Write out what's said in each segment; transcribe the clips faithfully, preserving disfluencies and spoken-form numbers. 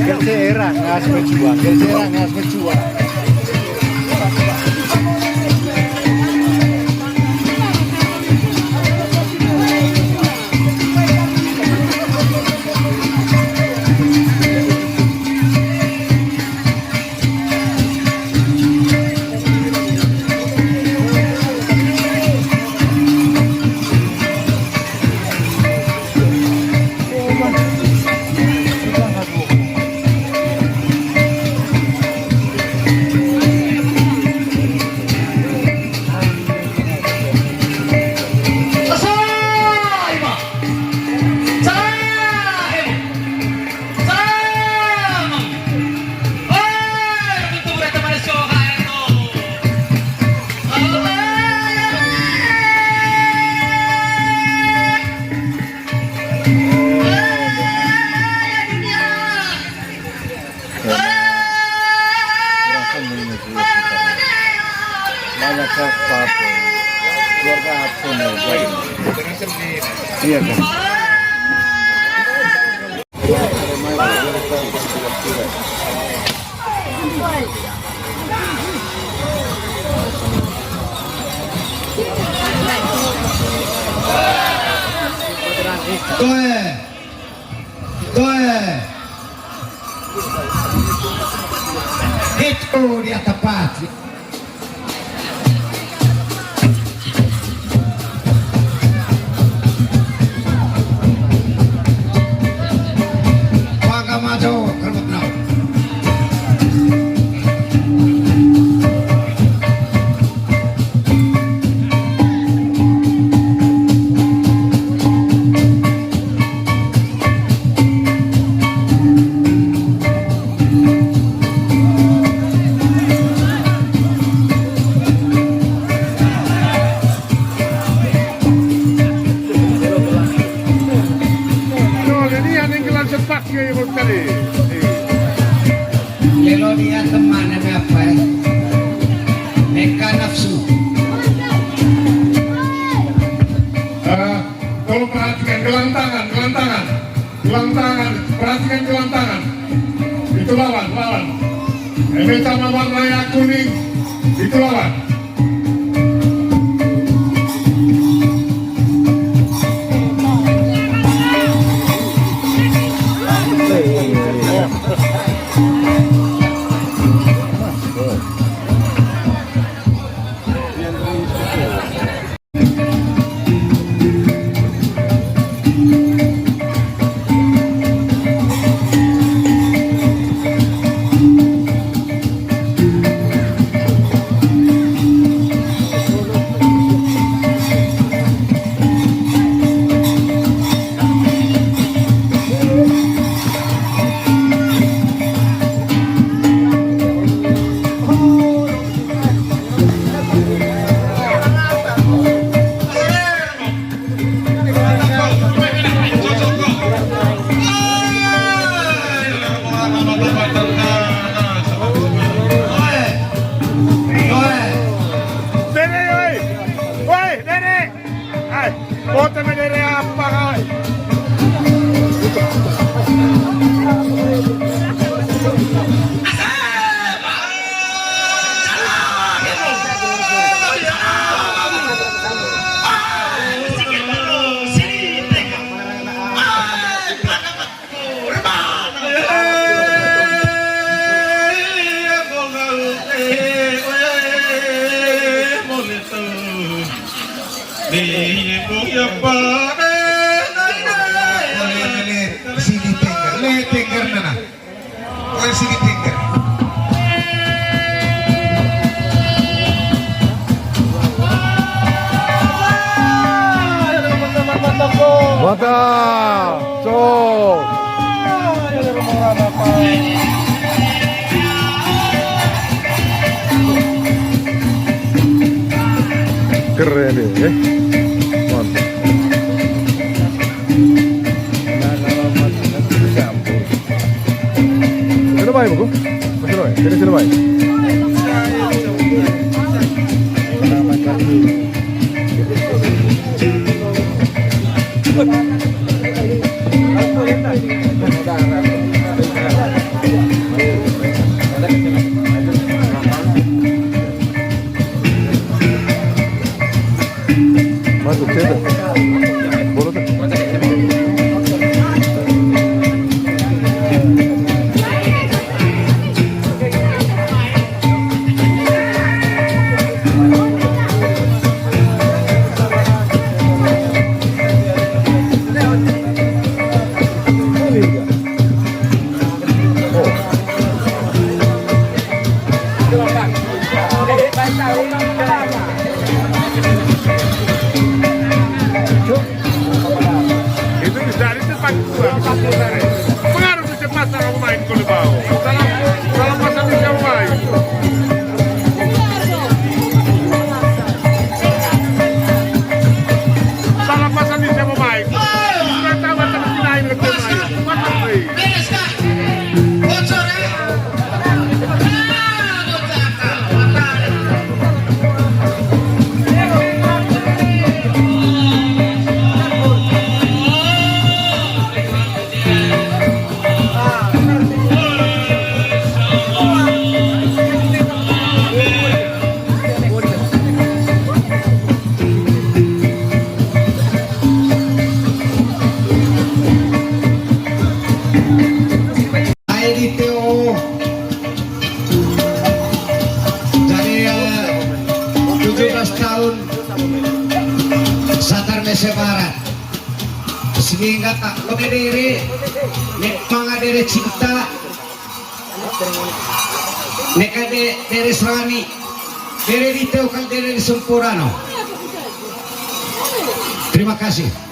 Gel serang ngas berjuang, gel serang ngas berjuang. Banyak apa? Keluarga apa nih? Iya kan? Toe. Toe. Itu dia tepat. Ini yang nenggelan sepak ya, ya, tadi. Lelo dia teman, ada apa, eh? Neka nafsu. Eh, tolong perhatikan gelang tangan, gelang tangan. Gelang tangan, perhatikan gelang tangan. Itu lawan, lawan. Eme sama warna yang kuning, itu lawan. Dere, oi! Oi, Dere! Ai, bote me Dere apa, ai? Sini tengger, le tengger nana. Oi, sini tengger. Mantap. Cok. Keren ya, eh. Mantap. Sino ba, ibu? Sino ba? Sino, sino ba? Selamat pagi. Itu bisa di depan gua. Pengaruh di depan sama main kalau bau. Salah, salah pasang di siapa main? Salah pasang di siapa main? Nggak tahu, tapi lain lebih main. Kuat lebih. Ai di Teo. Dari, eh, tujuh belas tahun Satar Mese Barat. Sehingga tak lo dere, ne manga dere cinta, ne kade dere serani, dere di Teo kal dere di Sempurano. Terima kasih.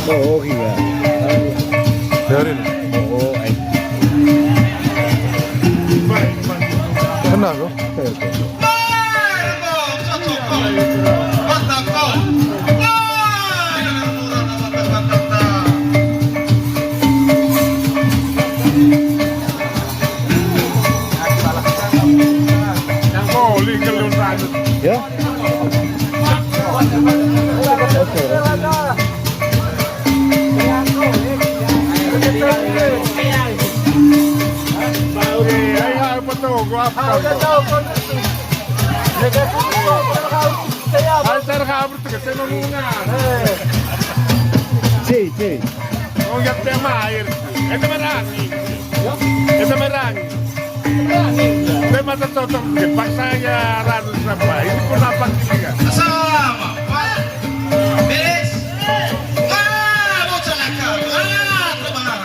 Oo, gila. Biarin. Oo, ai. Kenal, loh. Ya? Oke. Ayo, cara kabur tuh, kita nungguan. Cei, cei. Oh, ya, tema air. Itu merah. Itu merah. Tema tertutup, dipaksa ya, ranu sampai. Ini pun apa sih, ya? Sama, Pak. Beres. Ah, bocah nakal. Ah, teman.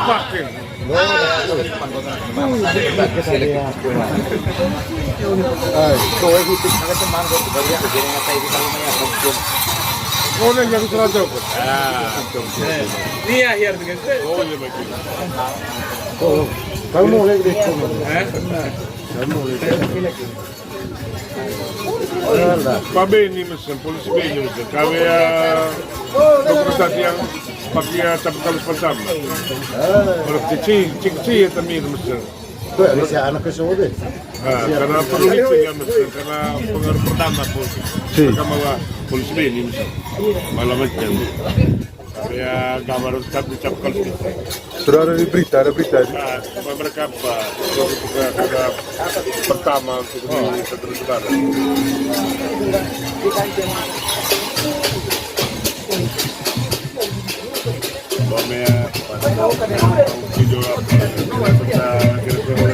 Pakai. Oh, yang seratus. Ah. Ini akhir dengan. Oh, iya, betul. Oh, kamu mulai deh. Hah? Kamu mulai deh. Pabeni mesen, polisi beni mesen. Kami ya, dokumentasi yang pakai ya, tapi kalau pertama. Kalau kecil, kecil ya, tapi mesen. Tuh, ada si anak ke Saudi. Nah, karena perlu itu ya, mesen. Karena pengaruh pertama, polisi. Si. Maka malah polisi beni mesen. Malah macam. Ya, gambar tetap dicapkan. Sudah ada di berita, ada berita. Nah, cuma mereka apa? Itu juga karena pertama untuk di saudara-saudara. Bom ya, video apa? Kita kira-kira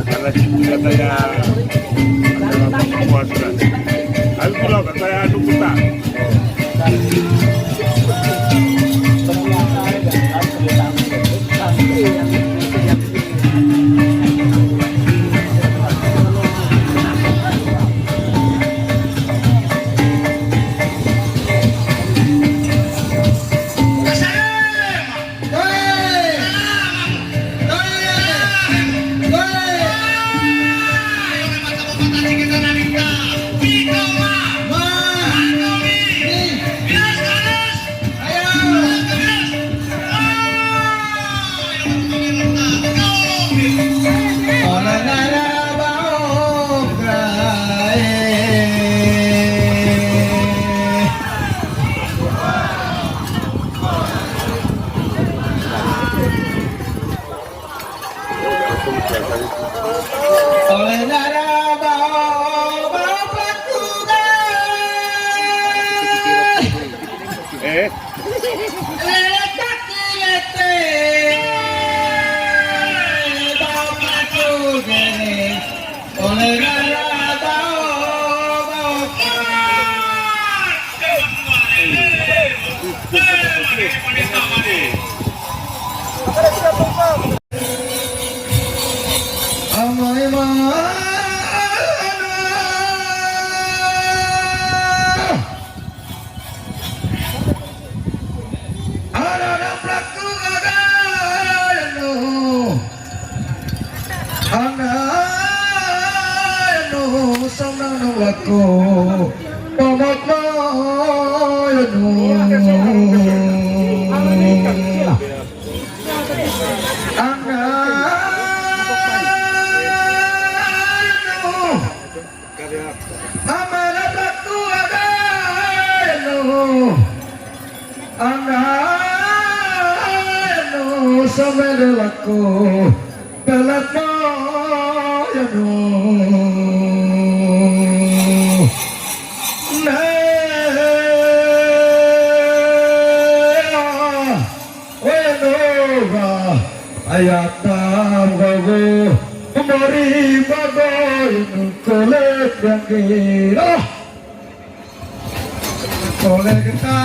karena cinta katanya ada puasa. Aku bilang katanya anu kita. Oleh nara bao, bao pelaku. Eh? Letak di lete. Bao pelaku. Oleh nara bao, bao pelaku. Anak-anak pelaku ada, anu. Anak, anu, sama anak pelaku. Pamak mai, anu. Anak, anu. Amana patu agayanu, angayanu samere lako, pelatno yanu. Nah. Wenova ayata mugago, umori bago inu kolek yang gila. Kolek ta.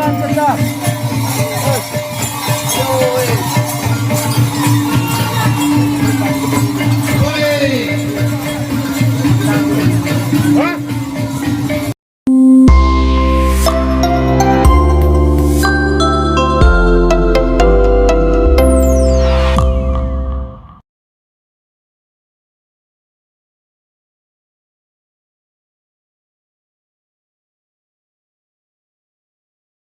Mantap. Yoi.